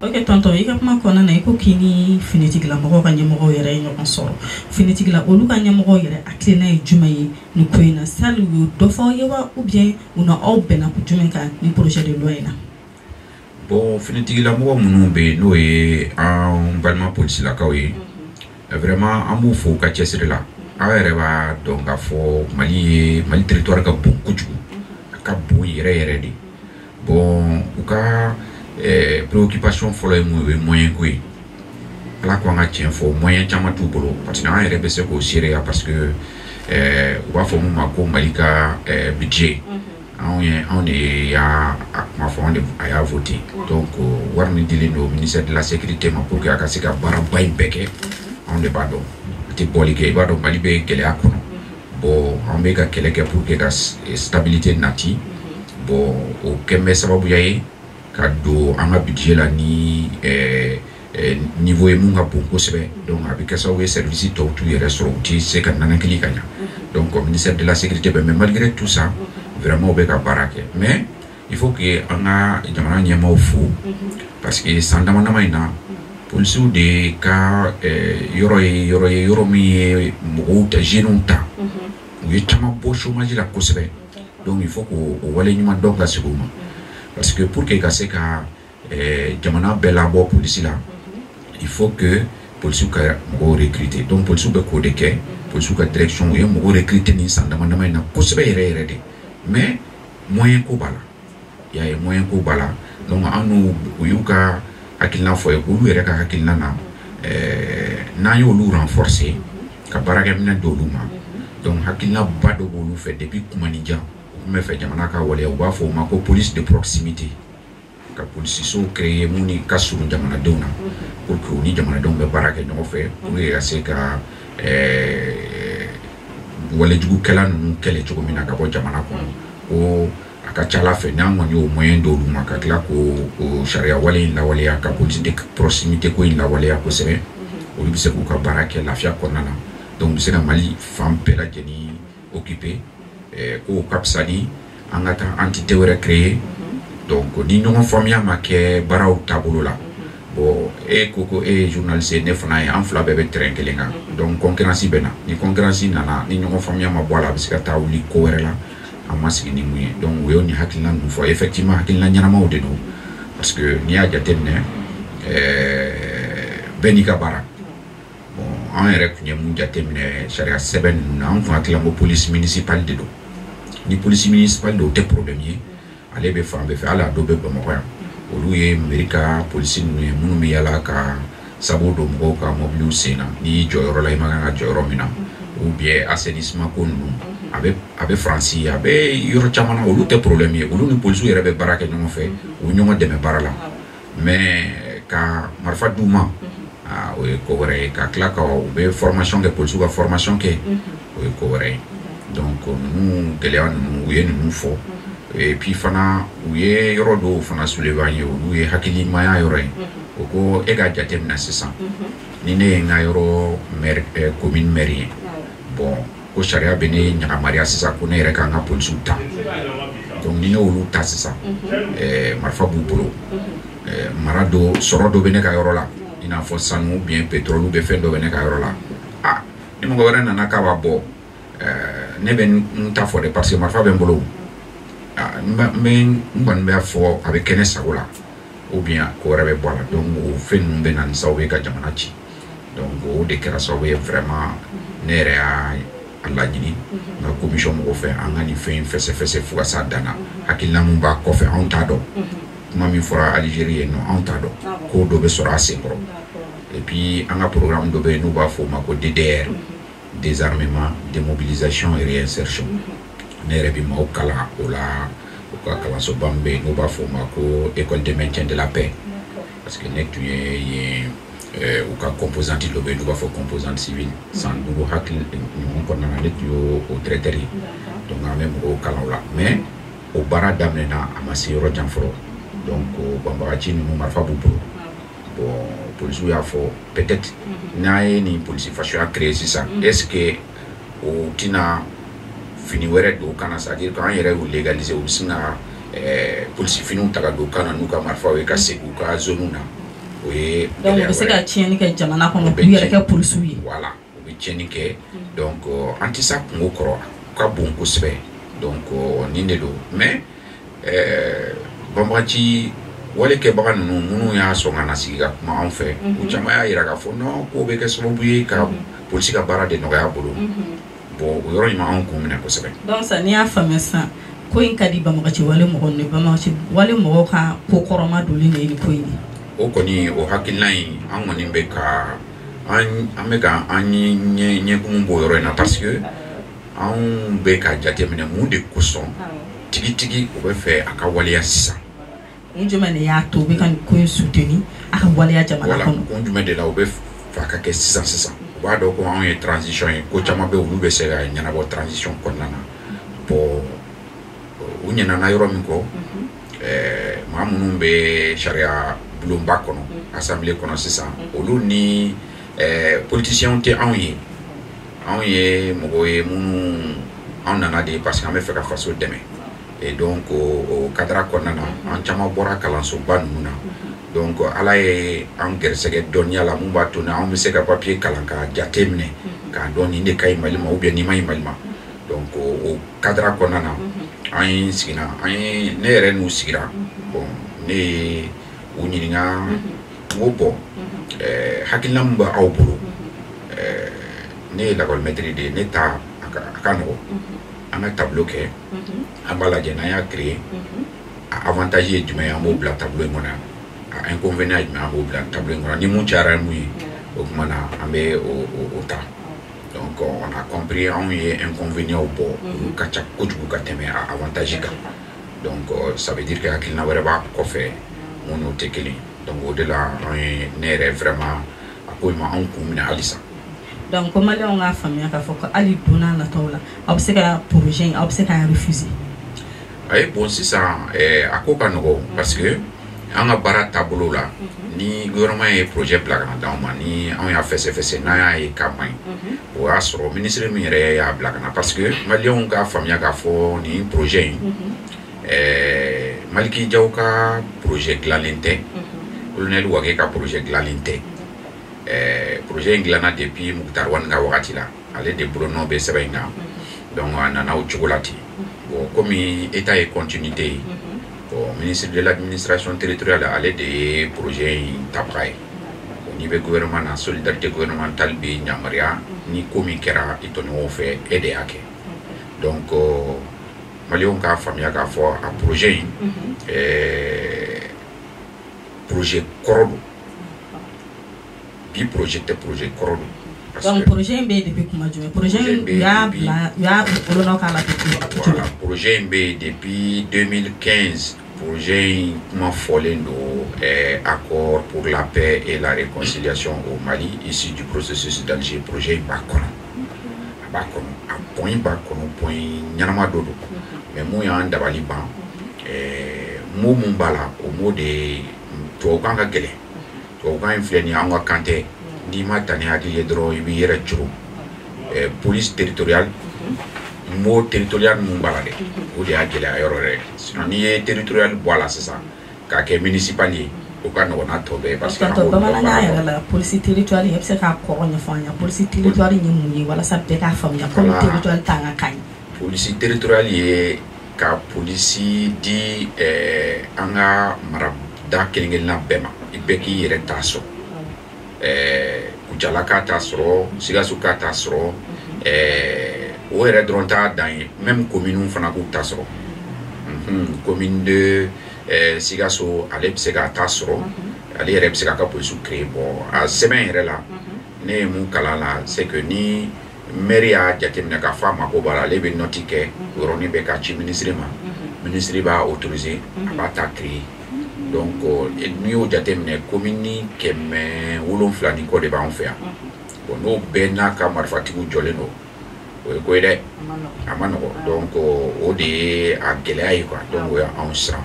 Ok tonton, i ka kuma kɔnɔna na, i ko k'i ni finitigilamɔgɔw ka ɲɛmɔgɔw yɛrɛ ye ɲɔgɔn sɔrɔ. Finitigila olu ka ɲɛmɔgɔw yɛrɛ hakilina ye jumɛn ye nin ko in na? Sali u ye dɔ fɔ aw ye wa, ou bien u na aw bɛnna ko jumɛn kan nin projet de loi in na? Bon, finitigilamɔgɔ minnu bɛ yen, n'o ye an balima polisilakaw ye, vraiment an b'u fo u ka cɛsiri la. Aw yɛrɛ b'a dɔn k'a fɔ Mali ye, Mali territoire ka bon kojugu, a ka bon yɛrɛ yɛrɛ de. Bon, u ka préoccupation fɔlɔ ye mun ye? O ye moyen ko ye. Ala ko an ka tiɲɛ fɔ, moyen caman t'u bolo, parce que an yɛrɛ bɛ se k'o seereya, parce que u b'a fɔ mun ma ko Mali ka budget, anw ye, anw de y'a a kuma fɔ, anw de a y'a voté. Donc wari min dilen don ministère de la Sécurité ma pour que a ka se ka baaraba in bɛɛ kɛ, anw de b'a dɔn a tɛ bɔli kɛ. I b'a dɔn Mali bɛ gɛlɛya kɔnɔ. Bon, an bɛ ka kɛlɛ kɛ pour que ka stabilité nati. Bon, o kɛn bɛ sababuya ye ka don an ka budget la ni niveau ye mun ka bon kosɛbɛ. Donc a bɛ kɛ sababu ye service tɔw t'u yɛrɛ sɔrɔ, u tɛ se ka nanakili ka ɲa. Donc ministère de la Sécurité bɛ, mais malgré tout ça, vraiment u bɛ ka baara kɛ. Mais il faut que an ka jamana ɲɛmaaw fo, parce que san dama dama in na, polisiw de ka yɔrɔ ye yɔrɔ ye, yɔrɔ min ye mɔgɔw ta, jeunes ta, u ye caman bɔ chômage la kosɛbɛ. Donc il faut k'o wale ɲuman dɔn ka segin u ma, parce que pour que ka se ka jamana bɛɛ labɔ polisi la, il faut que polisiw ka mɔgɔw recruter. Donc polisiw bɛ k'o de kɛ. Polisiw ka direction, u ye mɔgɔw recruter nin san dama dama in na kosɛbɛ yɛrɛ yɛrɛ de. Mais moyen ko b'a la, i y'a ye, moyen ko b'a la. Donc an n'u, u y'u ka hakilina fɔ ye, k'olu yɛrɛ ka hakilina na, n'an y'olu renforcer ka baarakɛminɛ d'olu ma. Donc hakilina ba dɔ b'olu fɛ depuis Kumanijan, u tun bɛ fɛ jamana ka waleya, u b'a fɔ o ma ko police de proximité, ka polisisow créer mun ni ka surun jamanadenw na, pour que u ni jamanadenw bɛ baara kɛ ɲɔgɔn fɛ, pour que ka se ka walejugukɛla ninnu kɛlɛ cogo min na ka bɔ jamana kɔnɔ. Ko a ka ca ala fɛ, n'an kɔni y'o moyen d'olu ma, ka tila k'o o sariya wale in lawaleya, ka police de proximité ko in lawaleya kosɛbɛ, olu bɛ se k'u ka baara kɛ lafiya kɔnɔna na. Donc u bɛ se ka Mali fan bɛɛ lajɛlen occuper. K'o ka fisa ni an ka taa entité wɛrɛ créer. Donc ni ɲɔgɔn faamuya ma kɛ baaraw taabolo la, bon, e ko ko e ye journaliste ye, ne fana ye, an fila bɛɛ bɛ terrain kelen kan. Donc concurrence bɛ na. Ni concurrence nana, ni ɲɔgɔn faamuya ma bɔ a la, a bɛ se ka taa wuli ko wɛrɛ la an ma sigi ni mun ye. Donc u y'o ni hakilina ninnu fɔ. Effectivement, hakilina ɲɛnamaw de don, parce que n'i y'a jateminɛ, bɛɛ n'i ka baara. Bon, an yɛrɛ tun ye mun jateminɛ sariya sɛbɛn ninnu na, an tun hakili la ko police municipale de don. Ni police municipale don, o tɛ problème ye, ale bɛ fan bɛɛ fɛ, hali a dɔw bɛ Bamakɔ yan. Olu ye mairie ka polisi ninnu ye, minnu bɛ yala ka sabu don mɔgɔw ka mobiliw sen na, n'i y'i jɔ yɔrɔ la i man kan ka jɔ yɔrɔ min na, ou bien assainissement ko ninnu. A bɛ Faransi, a bɛ yɔrɔ caman na. Olu tɛ problème ye, olu ni polisiw yɛrɛ bɛ baara kɛ ɲɔgɔn fɛ, u bɛ ɲɔgɔn dɛmɛ baara la. Mais ka marifa d'u ma, o ye ko wɛrɛ ye. Ka tila ka u bɛ formation kɛ, polisiw ka formation kɛ, o ye ko wɛrɛ ye. Donc ninnu gɛlɛya ninnu, u ye ninnu fɔ. Et puis fana, u ye yɔrɔ dɔw fana soulever an ye, olu ye hakilimaya yɔrɔ ye. O ko e ka jate minɛ sisan, ni ne ye n ka yɔrɔ maire, commune maire ye, bon, ko sariya bɛ ne ɲagamariya sisan ko ne yɛrɛ ka n ka polisiw ta. Donc ni ne y'olu ta sisan, marifa b'u bolo, mara dɔ sɔrɔ dɔ bɛ ne ka yɔrɔ la, i n'a fɔ sanu ou bien pétrole bɛ, fɛn dɔ bɛ ne ka yɔrɔ la. Ah, ni mɔgɔ wɛrɛ nana k'a b'a bɔ, ne bɛ n ta fɔ dɛ, parce que marifa bɛ n bolo. N bɛ n kɔni b'a fɔ a bɛ kɛ ne sago la, ou bien ko wɛrɛ bɛ bɔ a la. Donc o fɛn ninnu bɛ na ni sababu ye ka jamana ci. Donc o de kɛra sababu ye, vraiment ne yɛrɛ y'a laɲini n ka commission mɔgɔw fɛ, an ka nin fɛn in fɛsɛfɛsɛ fo ka s'a dan na. Hakilina mun b'a kɔfɛ, anw t'a dɔn. Kuma min fɔra Algérie yen nɔ, anw t'a dɔn, ko dɔ bɛ sɔrɔ a senkɔrɔ. Et puis an ka programme dɔ bɛ yen n'u b'a fɔ o ma ko DDR, désarmement, démobilisation et réinsertion. Ne yɛrɛ bɛ maaw kalan o la, u ka kalansoba min bɛ yen n'u b'a fɔ o ma ko école de maintien de la paix, parce que ne tun ye yen u ka composante dɔ bɛ yen n'u b'a fɔ composante civile, san 5 hakili ɲɔgɔn kɔnɔna na, ne tun y'o o directeur ye. Donc an bɛ mɔgɔw kalan o la, mais o baara daminɛna, a ma se yɔrɔ jan fɔlɔ. Donc banbagaci ninnu, marifa b'u bolo. Bon, polisiw y'a fɔ peut-être n'a ye nin polisi fasoya créer sisan, est-ce que o tɛna fini wɛrɛ don u kan na? C'est à dire k'an yɛrɛ y'u légaliser, u bɛ sin ka polisi finiw ta ka don u kan na n'u ka marifaw ye ka segin u ka zone na. O ye donc u bɛ se ka tiɲɛni kɛ jamana kɔnɔ k'u yɛrɛ kɛ polisiw ye. Voilà, u bɛ tiɲɛni kɛ. Donc an tɛ s'a kungo kɔrɔ, a ka bon kosɛbɛ. Donc nin de don. Mais banbagaci wale kɛbaga ninnu minnu y'a sɔn ka na sigi ka kuma anw fɛ, u caman y'a yira k'a fɔ non, k'o bɛ kɛ sababu ye ka polisi ka baara de nɔgɔya bolo. Bon, o yɔrɔ in ma anw kun minɛ kosɛbɛ. Donc sisan n'i y'a faamuya sisan, ko in ka di banbagaci wale mɔgɔw ni banbagaci wale mɔgɔw ka ko kɔrɔma donlen de ye nin ko in ye. O kɔni, o hakilina in, an kɔni bɛ ka an bɛ ka an ɲɛkumun b'o yɔrɔ in na, parce que anw bɛ ka jateminɛ mun de kosɔn tigitigi o bɛ fɛ a ka waleya sisan. Kun jumɛn de y'a to u bɛ ka nin ko in soutenir a ka waleya jamana kɔnɔ? Kun jumɛn de la u bɛ fɛ a ka kɛ sisan sisan? U b'a dɔn ko anw ye transition ye, ko caman bɛ olu bɛ se ka ɲɛnabɔ transition kɔnɔna na. Bon, u ɲinɛna yɔrɔ min kɔ, maa minnu bɛ sariya bulonba kɔnɔ, assemblée kɔnɔ sisan, olu ni politiciens tɛ anw ye. Anw ye mɔgɔw ye minnu anw nana de parce que an bɛ fɛ ka faso dɛmɛ. Et donc o cadre kɔnɔna na, an caman bɔra kalansoba ninnu na. Donc Ala ye an gɛrɛsɛgɛ dɔnniya la mun b'a to ni anw bɛ se ka papier kalan ka jate minɛ k'a dɔn nin de ka ɲi Mali ma ou bien nin ma ɲi Mali ma. Donc o cadre kɔnɔna na, an ye sigira, an ye ne yɛrɛ n'u sigira. Bon, ne ye u ɲininka, n ko bon, hakilina min bɛ aw bolo, ne ye lakɔlimɛtiri de ye, ne ta a ka nɔgɔn. An ka tableau kɛ, an b'a lajɛ n'an y'a créer, a avantage ye jumɛn ye, an b'o bila tableau in kɔnɔ yan, a inconvénient ye jumɛn, an b'o bila tableau in kɔnɔ. Ni mun cayara ni mun ye, o tuma na an bɛ o ta. Donc on a compris, anw ye inconvénients bɔ, olu ka ca kojugu ka tɛmɛ a avantage kan. Donc ça veut dire que hakilina wɛrɛ b'a kɔfɛ mun n'o tɛ kelen. Donc o de la an ye ne yɛrɛ vraiment a ko in ma anw kun minɛ halisa. Donc ko maliyɛnw k'a faamuya k'a fɔ ko hali don n'a nataw la, aw bɛ se ka projet in, aw bɛ se k'a refuser. Ayi, bon, sisan a ko ka nɔgɔn, parce que an ka baara taabolo la, ni gouvernement ye projet bila ka na d'anw ma, ni anw y'a fɛsɛfɛsɛ, n'an y'a ye k'a man ɲi, o y'a sɔrɔ ministre min yɛrɛ y'a bila ka na, parce que maliyɛnw k'a faamuya k'a fɔ nin projet in, Maliki Jaw ka projet dilanlen tɛ, colonel Wage ka projet dilanlen tɛ. Projet in dilanna depuis Moctar Ouane ka wagati la, ale de bolonɔ bɛ sɛbɛn in kan. Donc a nana o cogo la ten. Bon, komi état ye continuité ye, bon, ministre de l'administration territoriale, ale de ye projet in tabaga ye. Bon, n'i bɛ gouvernement na, solidarité gouvernementale bɛ yamaruya ni ko min kɛra i tɔɲɔgɔnw fɛ, e de y'a kɛ. Donc maliyɛnw k'a faamuya k'a fɔ a projet in, projet kɔrɔ don, bi projet tɛ, projet kɔrɔ don. Donc projet in bɛ yen depuis kuma jumɛn? Projet in, u y'a bila, u y'a bolonɔ k'a la depuis Voilà, projet in bɛ yen depuis 2015. Projet in kuma fɔlen don, accord pour la paix et la réconciliation au Mali issu du processus d'Alger. Projet in b'a kɔnɔ, a b'a kɔnɔ, a point b'a kɔnɔ, point ɲɛnama dɔ don. Mais mun y'an dabali ban, mot mun b'a la, o mot de tubabukan ka gɛlɛn. Tubabukan in filɛ nin ye, an ka kan tɛ. N'i ma ta ni hakili ye dɔrɔn, i b'i yɛrɛ coron. Police territoriale, mot territorial mun b'a la dɛ, o de y'a gɛlɛya yɔrɔ yɛrɛ. Sinon n'i ye territorial bɔ a la sisan k'a kɛ municipal ye, o ka nɔgɔn n'a tɔ bɛɛ ye, parce que Tantɔ, bamanankan yɛrɛ la, police territoriale, i bɛ se k'a kɔrɔ ɲɛfɔ an ɲɛna? Police territoriale ye mun ye, walasa bɛɛ k'a faamuya, komi territoriale t'an ka kan ye? Police territoriale ye ka polisi di an ka marada kelen kelenna bɛɛ ma, i bɛɛ k'i yɛrɛ ta sɔrɔ. Kucala k'a ta sɔrɔ, Sikaso k'a ta sɔrɔ, o yɛrɛ dɔrɔn t'a dan ye, même commune fana k'u ta sɔrɔ. Commune de Sikaso, ale bɛ se k'a ta sɔrɔ, ale yɛrɛ bɛ se k'a ka polisiw créer. Bon, a sɛbɛn yɛrɛ la, ne ye mun kalan la, c'est que ni maire y'a jateminɛ k'a fɔ a mako b'a la, ale bɛ note kɛ o yɔrɔnin bɛɛ k'a ci ministre ma, ministre b'a autoriser, a b'a ta créer. Donc n'i y'o jateminɛ, commune 700 ni kɔ de b'an fɛ yan. Bon, n'o bɛɛ n'a ka marifatigiw jɔlen don, o ye ko ye dɛ, a ma nɔgɔn. Donc o de ye a gɛlɛya ye quoi. Donc o y'anw siran.